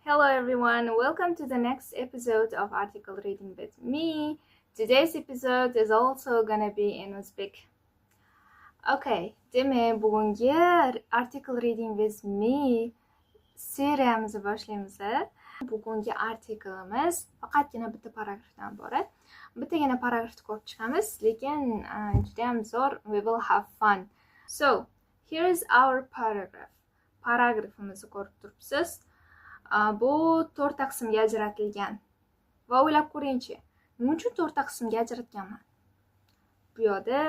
Hello everyone, welcome to the next episode of Article Reading with me. Today's episode is also gonna be in Uzbek. Okay, demak, bugungi Article Reading with me seriyamizni boshlaymiz. Bugungi artiklimiz faqatgina bitta paragrafdan iborat. Bittagina paragrafni ko'rib chiqamiz, lekin juda ham zo'r, we will have fun. So, here is our paragraph. Paragrafimizni ko'rib turibsiz. Bu to'rtta qismga ajratilgan. Va o'ylab ko'ringchi, nima uchun to'rtta qismga ajratganman? Bu yoqda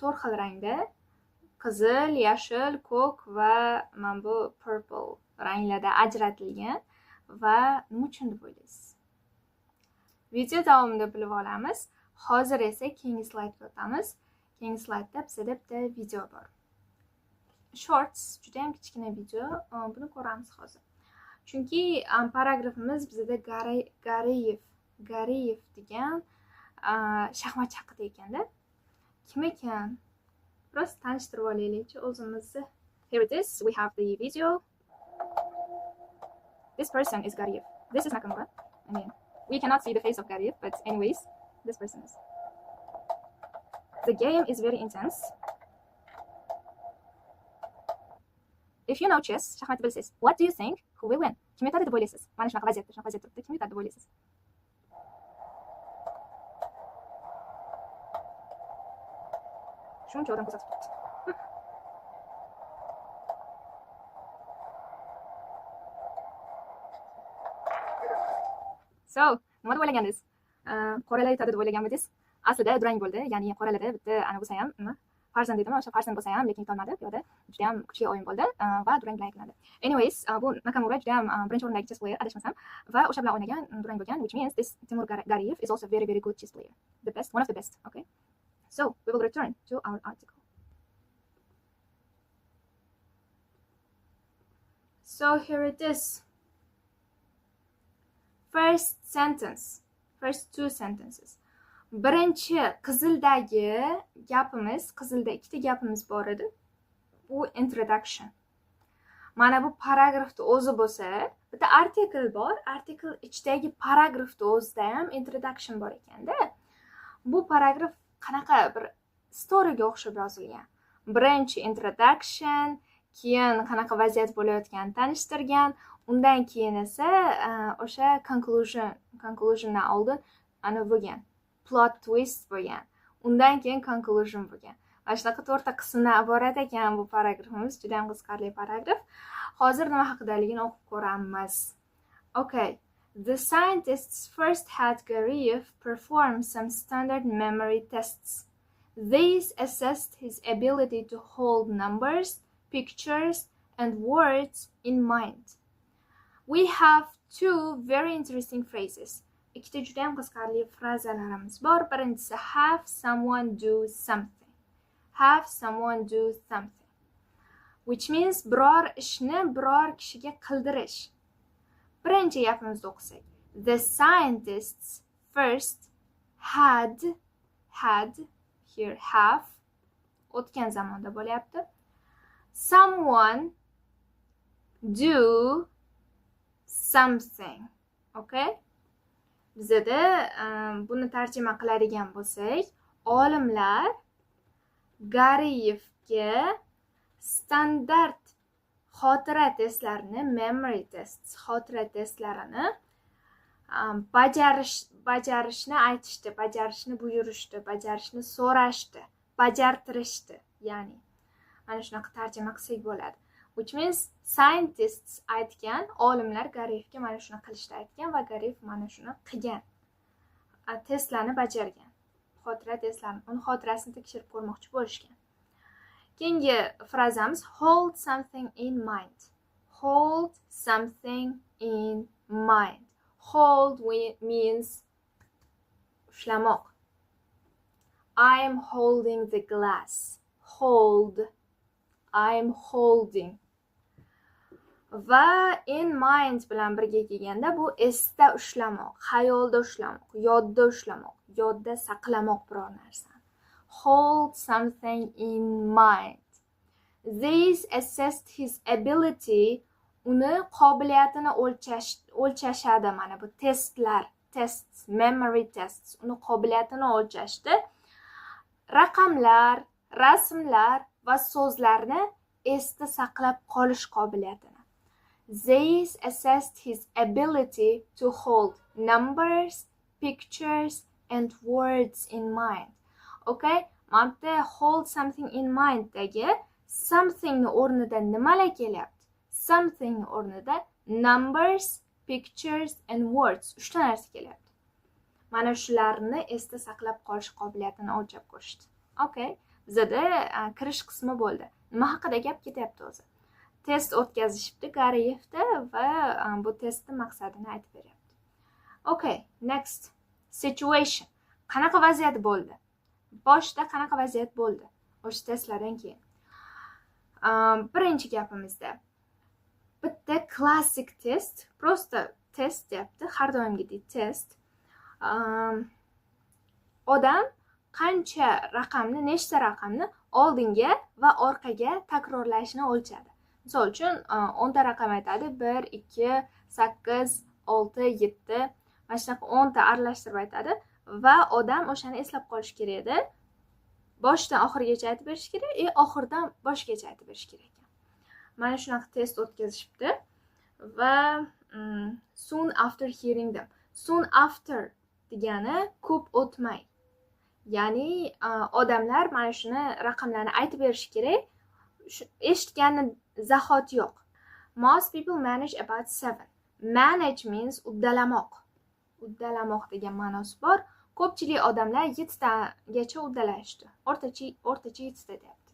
to'rt xil rangda qizil, yashil, ko'k va mana bu purple ranglarda ajratilgan va nima uchun deb o'ylaysiz? Video davomida bilib olamiz. Hozir esa keyingi slaydga o'tamiz. Keyingi slaydda bizda bitta video bor. Shorts, juda ham kichkina video, buni ko'ramiz hozir. Chunki paragrafimiz bizda Gariyev degan shaxmatchi haqida ekanda. Kim ekan? Biroz tanishtirib olaylikchi o'zimizni. Here it is. We have the video. This person is Gariyev. This is Nakamura. I mean, we cannot see the face of Gariyev, but anyways, this person is. The game is very intense. If you know chess, shaxmat bilasiz. What do you think? Who will win? Kim yutadi deb o'ylaysiz? Mana shunaqa vaziyatda, shunaqa vaziyat turibdi. Kim yutadi deb o'ylaysiz? Shuncha odam kuzatib turibdi. So, nima deb o'ylagandingiz? Qoralar yutadi deb o'ylaganmidingiz? Aslida durang bo'ldi, ya'ni qoralarda bitta ana bo'lsa ham, nima? Farzand deydimi? O'sha farzand bo'lsa ham, lekin yutolmadi. Bu yerda juda ham kuchli o'yin bo'ldi va durang bilan yakunlandi. Anyways, bu Nakamura juda ham birinchi o'rindagi chess player, adashmasam, va o'sha bilan o'ynagan durang bo'lgan, which means this Timur Gariyev is also very, very good chess player. The best, one of the best, okay? So, we will return to our article. So, here it is. First sentence, first two sentences. Birinchi qizildagi gapimiz, qizilda ikkita gapimiz bor edi. Bu introduction. Mana bu paragrafda o'zi bo'lsa, bitta artikel bor, artikel ichidagi paragrafda o'zida ham introduction bor ekanda. Bu paragraf qanaqa bir storyga o'xshab yozilgan. Birinchi introduction, keyin qanaqa vaziyat bo'layotganini tanishtirgan, undan keyin esa o'sha conclusiondan oldin ana bo'lgan. Plot twist bo'lgan. Undan keyin conclusion bo'lgan. Mana shunaqa to'rtta qismdan iborat ekan bu paragrafimiz. Juda ham qiziqarli paragraf. Hozir nima haqidaligini o'qib ko'ramiz. Okay. The scientists first had Gariyev perform some standard memory tests. These assessed his ability to hold numbers, pictures, and words in mind. We have two very interesting phrases. Ikkita juda ham qiziqarli frazalarimiz bor. Birinchisi have someone do something. Have someone do something. Which means biror ishni biror kishiga qildirish. Birinchi gapimizni o'qisak. The scientists first had, here have, o'tgan zamonda bo'lyapti. Someone do something. Okay? Bizada buni tarjima qiladigan bo'lsak, olimlar Gariyevga standart xotira testlarini, memory tests, xotira testlarini bajarishni aytishdi, bajarishni buyurishdi, bajarishni so'rashdi, bajartirishdi. Ya'ni mana shunaqa tarjima qilsak bo'ladi. Which means scientists aytgan, olimlar Gariyevga mana shuni qilishni aytgan va Gariyev mana shuni qilgan. Testlarni bajargan. Xotira testlarini, uni xotirasini tekshirib ko'rmoqchi bo'lishgan. Keyingi frazamiz hold something in mind. Hold something in mind. Hold means ushlamoq. I am holding the glass. Hold. I am holding. Va in mind bilan birga kelganda bu esda ushlamoq, xayolda ushlamoq, yodda ushlamoq, yodda saqlamoq biror narsani. Hold something in mind. These assessed his ability, Uni qobiliyatini o'lchashadi mana bu testlar, test, memory tests, uni qobiliyatini o'lchashdi. Raqamlar, rasmlar va so'zlarni esda saqlab qolish qobiliyatini. These assessed his ability to hold numbers, pictures and words in mind. Okay, mana bu yerda "hold something in mind" dagi somethingni o'rnida nimalar kelyapti? Something o'rnida numbers, pictures and words, uchta narsa kelyapti. Mana shularni esda saqlab qolish qobiliyatini o'lchab ko'rishdi. Okay, bizada kirish qismi bo'ldi. Nima haqida gap ketyapti o'zi? Test o'tkazishibdi Gareyevda va bu testni maqsadini aytib beryapti. Okay, next situation. Qanaqa vaziyat bo'ldi? Boshida qanaqa vaziyat bo'ldi o'sha testlardan keyin? Birinchi gapimizda bitta klassik test, просто test deyapti, har doimgidek test. Odam qancha raqamni, nechta raqamni oldinga va orqaga takrorlashini o'lchadi. Misol uchun, 10 ta raqam aytadi: bir, ikki, sakkiz, olti, yetti, mana shunaqa 10 ta aralashtirib aytadi va odam o'shani eslab qolishi kerak edi. Boshidan oxirigacha aytib berish kerak и oxiridan boshigacha aytib berish kerak ekan. Mana shunaqa test o'tkazishibdi va soon after hearing them. Soon after degani ko'p o'tmay, ya'ni odamlar mana shuni, raqamlarni aytib berishi kerak eshitgani zahotiyoq. Most people manage about seven. Manage means uddalamoq, uddalamoq degan ma'nosi bor. Ko'pchilik odamlar yettitagacha uddalashdi, o'rtacha yettita deyapti.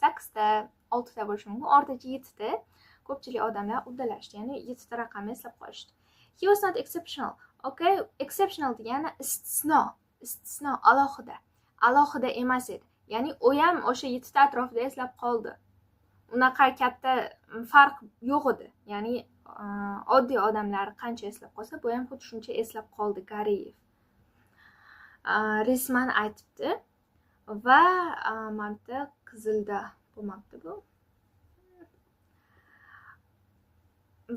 Sakkizta, oltita bo'lishi mumkin, o'rtacha yettita ko'pchilik odamlar uddalashdi, ya'ni yettita raqamni eslab qolishdi. He was not exceptional. Okay, exceptional degani istisno, istisno, alohida, alohida emas edi, ya'ni u ham o'sha yettita atrofida eslab qoldi, unaqa katta farq yo'q edi. Ya'ni oddiy odamlar qancha eslab qolsa, bu ham xuddi shuncha eslab qoldi, Gareyev Risman aytibdi. Va mana bu yerda qizilda bo'lmabdi bu.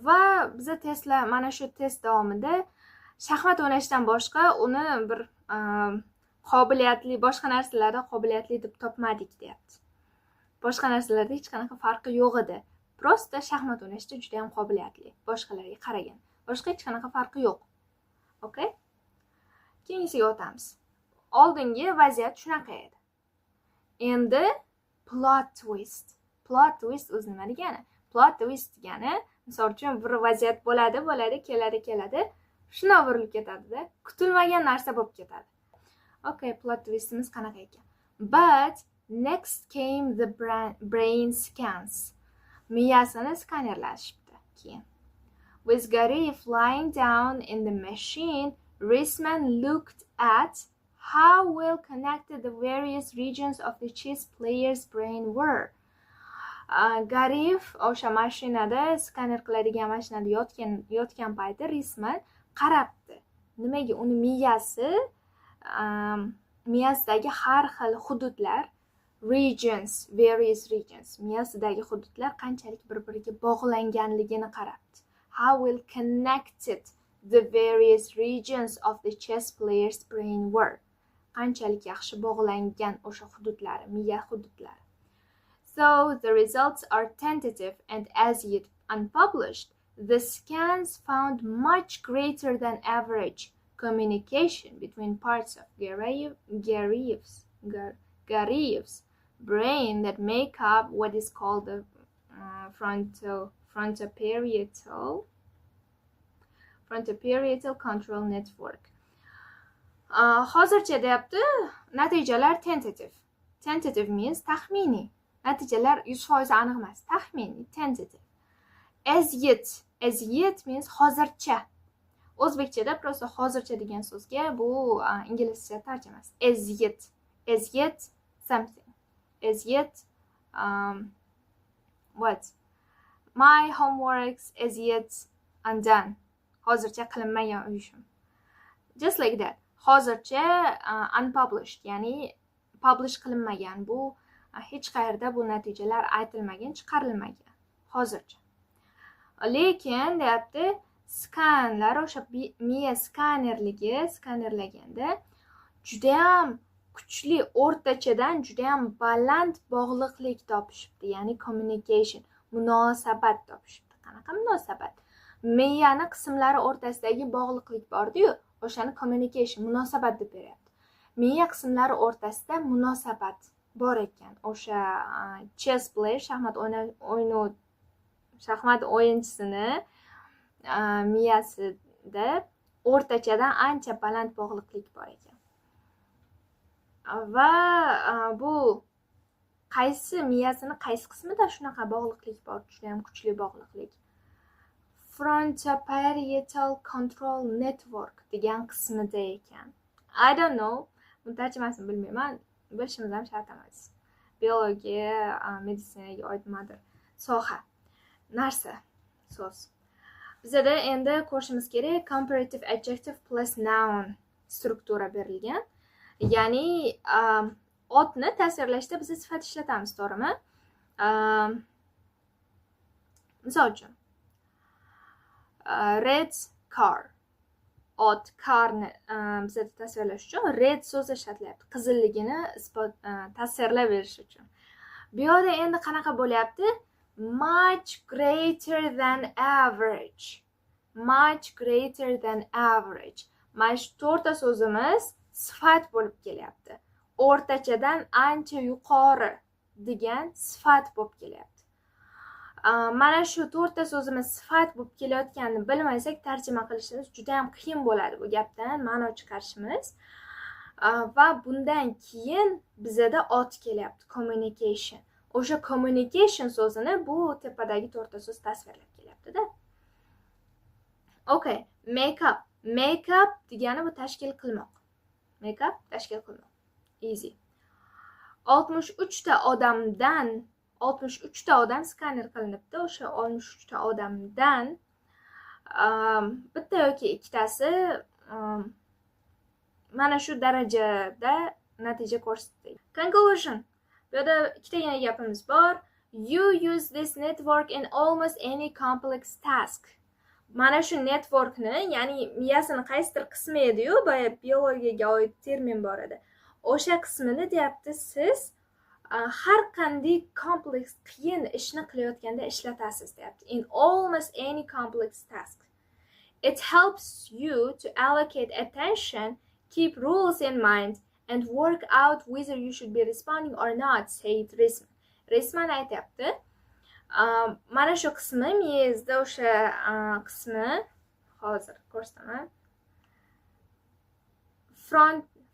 Va biza testlar, mana shu test davomida shaxmat o'ynashdan boshqa uni bir qobiliyatli, boshqa narsalarda qobiliyatli deb topmadik deyapti. Boshqa narsalarda hech qanaqa farqi yo'q edi, просто shaxmat o'ynashda juda yam qobiliyatli boshqalarga qaragan, boshqa hech qanaqa farqi yo'q. Okay, keyingisiga o'tamiz. Oldingi vaziyat shunaqa edi, endi plot twist. Plot twist o'zi nima degani? Plot twist degani, misol uchun, bir vaziyat bo'ladi, bo'ladi, keladi, keladi, shundoq burilib ketadida, kutilmagan narsa bo'lib ketadi. Okay, plot twistimiz qanaqa ekan? But next came the brain scans. Miyasini skanerlashibdi keyin. With Gareev lying down in the machine, Risman looked at how well connected the various regions of the chess player's brain were. Gareev o'sha mashinada, skaner qiladigan mashinada yotgan payti Risman qarabdi, nimaga uni miyasi, miyasidagi har xil hududlar, regions, various regions, miyasidagi hududlar qanchalik bir biriga bog'langanligini qarabdi. How well connected the various regions of the chess player's brain were, qanchalik yaxshi bog'langan o'sha hududlari, miya hududlari. Though the results are tentative and as yet unpublished, the scans found much greater than average communication between parts of Gareev's brain that make up what is called the frontoparietal control network. Hozircha deyapti, natijalar tentative. Tentative means taxminiy. Natijalar 100% aniq emas, taxminiy, tentative. As yet, as yet means hozircha. O'zbekchada просто hozircha degan so'zga bu inglizcha tarjimasi. As yet, as yet something, as yet what? My homeworks as yet undone, hozircha qilinmagan uy ishim, just like that. Hozircha unpublished, ya'ni publish qilinmagan bu, hech qayerda bu natijalar aytilmagan, chiqarilmagan hozircha. Lekin, deyapti, skanlar, o'sha miya skanerligi, skanerlaganda judayam kuchli, o'rtachadan judayam baland bog'liqlik topishibdi, ya'ni communication, munosabat topishibdi. Qanaqa munosabat? Miyani qismlari o'rtasidagi bog'liqlik bordiyu, o'shani communication, munosabat deb beryapti. Miya qismlari o'rtasida munosabat bor ekan o'sha chess player, shaxmat o'ynav, shaxmat o'yinchisini miyasida o'rtachadan ancha baland bog'liqlik bor ekan. Va bu qaysi miyasini qaysi qismida shunaqa bog'liqlik bor, judayam kuchli bog'liqlik? Frontoparietal control network degan qismida ekan. I don't know, buni tarjimasini bilmayman, bilishimiz ham shart emas. Biologiya, meditsinaga oid nimadir soha, narsa, so'z. Bizada endi ko'rishimiz kerak, comparative adjective plus noun struktura berilgan, ya'ni otni tasvirlashda biz sifat ishlatamiz, to'g'rimi? Misol uchun, red car, ot, carni bizada tasvirlash uchun red so'zi ishlatilyapti, qizilligini isbot, tasvirlab berish uchun. Bu yoqda endi qanaqa bo'lyapti? Much greater than average, much greater than average. Mana shu to'rtta so'zimiz sifat bo'lib kelyapti, o'rtachadan ancha yuqori degan sifat bo'lib kelyapti. Mana shu to'rtta so'zimiz sifat bo'lib kelayotganini bilmasak, tarjima qilishimiz juda ham qiyin bo'ladi, bu gapdan ma'no chiqarishimiz. Va bundan keyin bizada ot kelyapti, communication. O'sha communication so'zini bu tepadagi to'rtta so'z tasvirlab kelyaptida. Okay, make up. Make up degani bu tashkil qilmoq. Make up, tashkil qilmoq, easy. 63 ta odamdan, 63 ta odam skaner qilinibdi. O'sha 63 ta odamdan bitta yoki ikkitasi mana shu darajada natija ko'rsatdi. Conclusion. Bu yerda ikkitagina gapimiz bor. You use this network in almost any complex task. Mana shu networkni, ya'ni miyasini qaysidir qismi ediyu, boya biologiyaga oid termin bor edi, o'sha qismini, deyapti, siz har qanday kompleks, qiyin ishni qilayotganda ishlatasiz, deyapti. In almost any complex task. It helps you to allocate attention, keep rules in mind and work out whether you should be responding or not, said Risman. Risman aytyapti, mana shu qismi miyangizda, o'sha qismi, hozir ko'rsataman,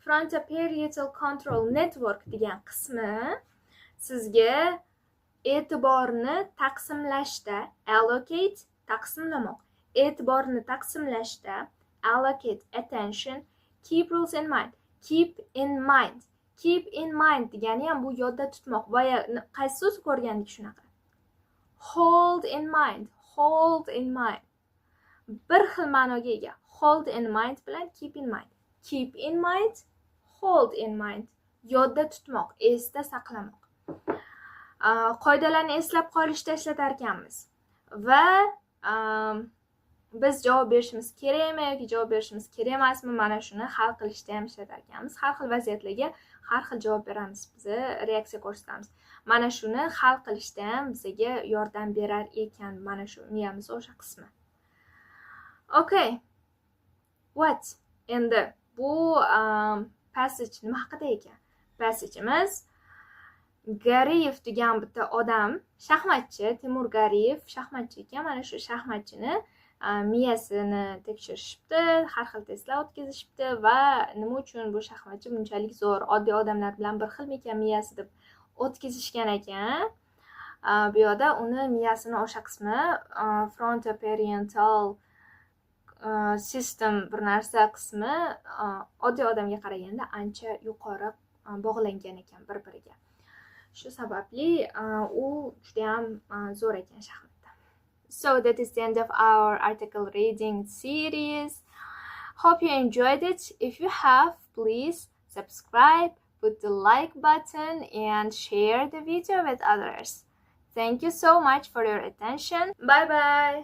frontoparietal control network degan qismi sizga e'tiborni taqsimlashda, allocate taqsimlamoq, e'tiborni taqsimlashda, allocate attention, keep rules in mind, keep in mind. Keep in mind degani ham bu yodda tutmoq. Boya qaysi so'z ko'rgandik shunaqa? Hold in mind. Hold in mind bir xil ma'noga ega, hold in mind bilan keep in mind. Keep in mind, hold in mind, yodda tutmoq, esda saqlamoq, qoidalarni eslab qolishda ishlatar ekanmiz. Va biz javob berishimiz kerakmi yoki javob berishimiz kerak emasmi, mana shuni hal qilishda ham ishlatar ekanmiz. Har xil vaziyatlarga har xil javob beramiz, biza reaksiya ko'rsatamiz. Mana shuni hal qilishda ham bizaga yordam berar ekan mana shu miyamiz o'sha qismi. Okay, what? Endi bu passage nima haqida ekan? Passageimiz Gariyev degan bitta odam, shaxmatchi, Timur Gariyev shaxmatchi ekan. Mana shu shaxmatchini miyasini tekshirishibdi, har xil testlar o'tkazishibdi va nima uchun bu shaxmatchi bunchalik zo'r, oddiy odamlar bilan bir xilmikan miyasi deb o'tkazishgan ekan. Bu yoqda uni miyasini o'sha qismi, frontoparietal system bir narsa qismi oddiy odamga qaraganda ancha yuqori bog'langan ekan bir biriga. Shu sababli u judayam zo'r ekan shaxmatda. So that is the end of our article reading series. Hope you enjoyed it. If you have, please subscribe, put the like button and share the video with others. Thank you so much for your attention. Bye bye.